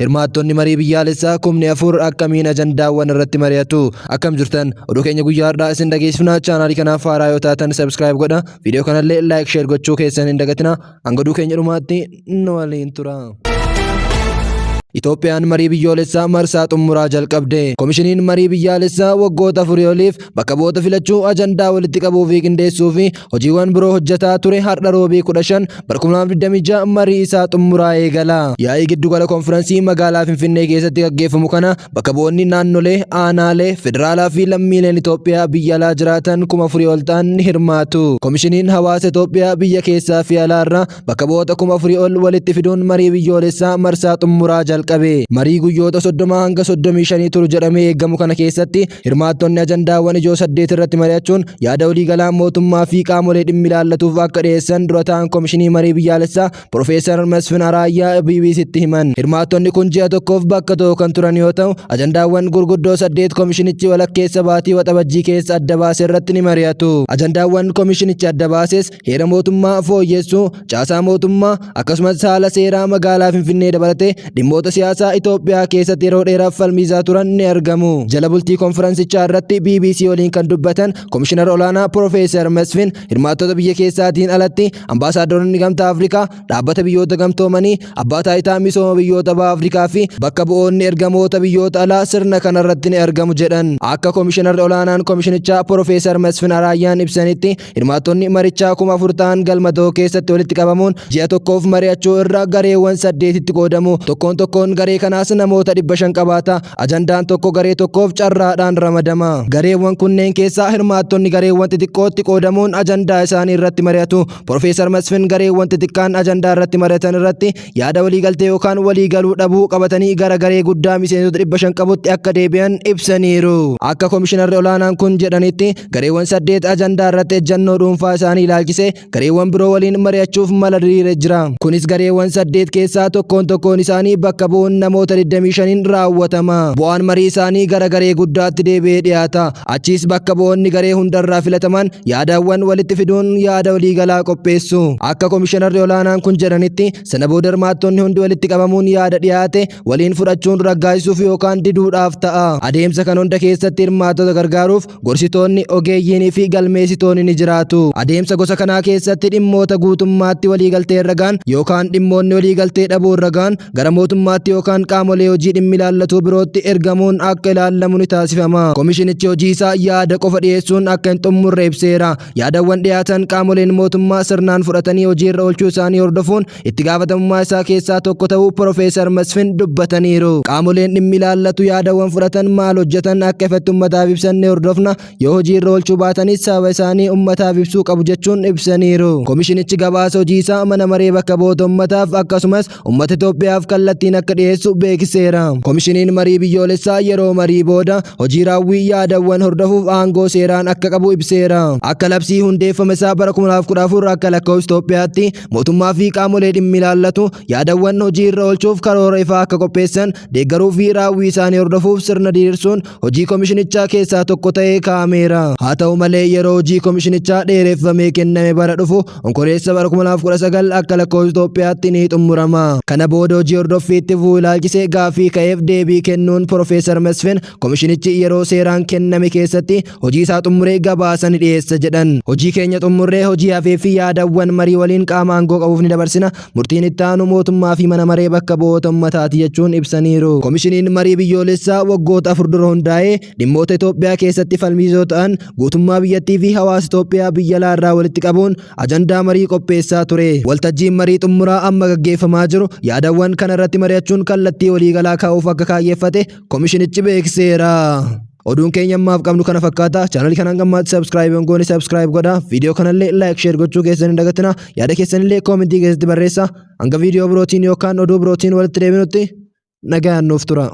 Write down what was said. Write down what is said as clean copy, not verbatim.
Hirmaattonni marii biyyaalessaa 4,000 akkamiin ajandaawwan irratti mari'atu? Akkam jirtan? Oduu keenya guyyaa har'aa isin dhageessifna. Chaanaalii kanaaf haaraa yoo taatan subscribe godha. Viidiyoo kanallee like, share gochuu keessan hin dagatina. Hanga oduu keenya dhumaatti nu waliin tura. Itoophiyaan marii biyyoolessaa marsaa xumuraa jalqabde. Komishiniin marii biyyaalessaa waggoota afurii oliif bakka bu'oota filachuu, ajandaa walitti qabuu fi qindeessuu fi hojiiwwan biroo hojjetaa ture har'a roobii 15 bara 2026 marii isaa xumuraa eegala. Yaa'ii giddugala konfiransii magaalaa Finfinnee keessatti gaggeeffamu kana bakka bu'oonni naannolee, aanaalee, federaalaa fi lammiileen Itoophiyaa biyya alaa jiraatan 4,000 ol ta'an ni hirmaatu. Komishiniin hawaasa Itoophiyaa biyya keessaa fi alaa irraa bakka bu'oota 4,000 ol walitti fiduun marii biyyoolessaa marsaa xumuraa jalqabe. Marii guyyoota 30 hanga 35 turu jedhamee eegamu kana keessatti hirmaattonni ajandaawwan ijoo 8 irratti mari'achuun yaada waliigalaa mootummaa fi qaamolee dhimmi ilaallatuuf akka dhiyeessan dura ta'an Komishinii Marii Biyyaalessaa Profeesar Masfin Araayyaa BBCtti himan. Hirmaattonni kun ji'a tokkoof bakka tokko kan turan yoo ta'u, ajandaawwan gurguddoo 8 komishinichi walakkeessa baatii Waxabajjii keessa adda baase irratti ni mari'atu. Ajandaawwan komishinichi adda baases heera mootummaa fooyyessuu, caasaa mootummaa, akkasumas haala seeraa magaalaa Finfinnee dabalatee dhimmoota siyaasaa Itoophiyaa keessatti yeroo dheeraaf falmiisaa turan ni argamu. Jala bultii konfiransichaa irratti BBC waliin kan dubbatan Komishinar Olaanaa Profeesar Masfin hirmaattota biyya keessaatiin alatti ambaasaadaronni Gamtaa Afrikaa, Dhaabbata Biyyoota Gamtoomanii, Abbaa Taayitaa Misooma Biyyoota Baha Afrikaa fi bakka bu'oonni ergamoota biyyoota alaa sirna kanarratti ni argamu jedhan. Akka Komishinarri Olaanaan Komishinichaa Profeesar Masfin Araayyaan ibsanitti, hirmaattonni marichaa 4,000 ta'an galma tokko keessatti walitti qabamuun ji'a tokkoof mari'achuu irra gareewwan 8tti qoodamu. Tokkoon tokkoon garee kanaas namoota 500 qabaata. Ajandaan tokko garee tokkoof carraadhaan ramadama. Gareewwan kunneen keessaa hirmaattonni gareewwan xixiqqootti qoodamuun ajandaa isaanii irratti mari'atu. Profeesar Masfin gareewwan xixiqqaan ajandaa irratti mari'atan irratti yaada waliigaltee yookaan waliigaluu dhabuu qabatanii gara garee guddaa miseensota 500 qabutti akka deebi'an ibsaniiru. Akka komishinarri olaanaan kun jedhanitti, gareewwan 8 ajandaa irratti ejjannoo dhuunfaa isaanii ilaalchisee gareewwan biroo waliin mari'achuuf mala diriire jira. Kunis gareewwan 8 keessaa tokkoon tokkoon isaanii bakka bu'uun namoota 25n raawwatama. Bu'aan marii isaanii gara garee guddaatti deebi'ee dhiyaata. Achiis bakka bu'oonni garee hundarraa filataman yaadawwan walitti fiduun yaada waliigalaa qopheessu. Akka komishinarri olaanaan kun jedhanitti, sana booda hirmaattonni hundi walitti qabamuun yaada dhiyaate waliin fudhachuun raggaasisuuf yookaan diduudhaaf ta'a. Adeemsa kan hunda keessatti hirmaattota gargaaruuf gorsitoonni, ogeeyyiinii fi galmeessitoonni ni jiraatu. Adeemsa gosa kanaa keessatti dhimmoota guutummaatti waliigaltee irra ga'an yookaan dhimmoonni waliigaltee dhabuu irra ga'an gara mootummaatti yookaan qaamolee hojii dhimmi ilaallatuu birootti ergamuun akka ilaallamu ni taasifama. Komishinichi hojii isaa yaada qofa dhiyeessuun akka hin xummurre ibseera. Yaadawwan dhiyaatan qaamoleen mootummaa sirnaan fudhatanii hojiirra oolchuu isaanii hordofuun itti gaafatamummaa isaa keessaa tokko ta'uu Profeesar Masfin dubbataniiru. Qaamoleen dhimmi ilaallatu yaadawwan fudhatan maal hojjetan akka ifatti ummataaf ibsan ni hordofna, yoo hojiirra oolchuu baatanis sababa isaanii ummataaf ibsuu qabu jechuun ibsaniiru. Komishinichi gabaasa hojii isaa mana maree bakka bu'oota ummataaf akkasumas ummata Itoophiyaaf kallattiin akka dhiyeessu beeksiseera. Komishiniin marii biyyoolessaa yeroo marii booda hojii raawwii yaadawwan hordofuuf aangoo seeraan akka qabu ibseera. Akka labsii hundeeffama isaa bara 2014 akka lakkoofsa Itoophiyaatti mootummaa fi qaamolee dhimmi ilaallatu yaadawwan hojii irra oolchuuf karoora ifaa akka qopheessan deeggaruu fi raawwii isaanii hordofuuf sirna diriirsuun hojii komishinichaa keessaa tokko ta'ee kaa'ameera. Haa ta'u malee, yeroo hojii komishinichaa dheereffamee kenname bara dhufu Onkololeessa bara 2019 akka lakkoofsa Itoophiyaatti ni xumurama. Kana booda hojii hordoffii itti fufuu ilaalchisee gaaffii ka'eef deebii kennuun Profeesar Masfin komishinichi yeroo seeraan kenname keessatti hojii isaa xumuree gabaasa ni dhiyeessa jedhan. Hojii keenya xumurree hojii hafee fi yaadawwan marii waliin qaama aangoo qabuuf ni dabarsina. Murtiin itti aanu mootummaa fi mana maree bakka bu'oota ummataati jechuun ibsaniiru. Komishiniin marii biyyoolessaa waggoota 4 dura hundaa'ee dhimmoota Itoophiyaa keessatti falmisiisoo ta'an guutummaa biyyattii fi hawaasa Itoophiyaa biyya alaa irraa walitti qabuun ajandaa marii qopheessaa ture. Waltajjiin marii xumuraa amma gaggeeffamaa jiru yaadawwan kana irratti mari'achuun kallattii waliigalaa kaa'uuf akka kaayyeeffate komishinichi beeksiseera. Oduun keenya ammaaf qabnu kana fakkaata. Chaanalii kanaan gammaatti subscribe hin goone subscribe godha. Viidiyoo kanallee like, share gochuu keessan hin dagatina. Yaada keessanillee koomentii keessatti barreessa. Hanga viidiyoo birootiin yookaan oduu birootiin walitti deebinutti nagaan nuuf tura.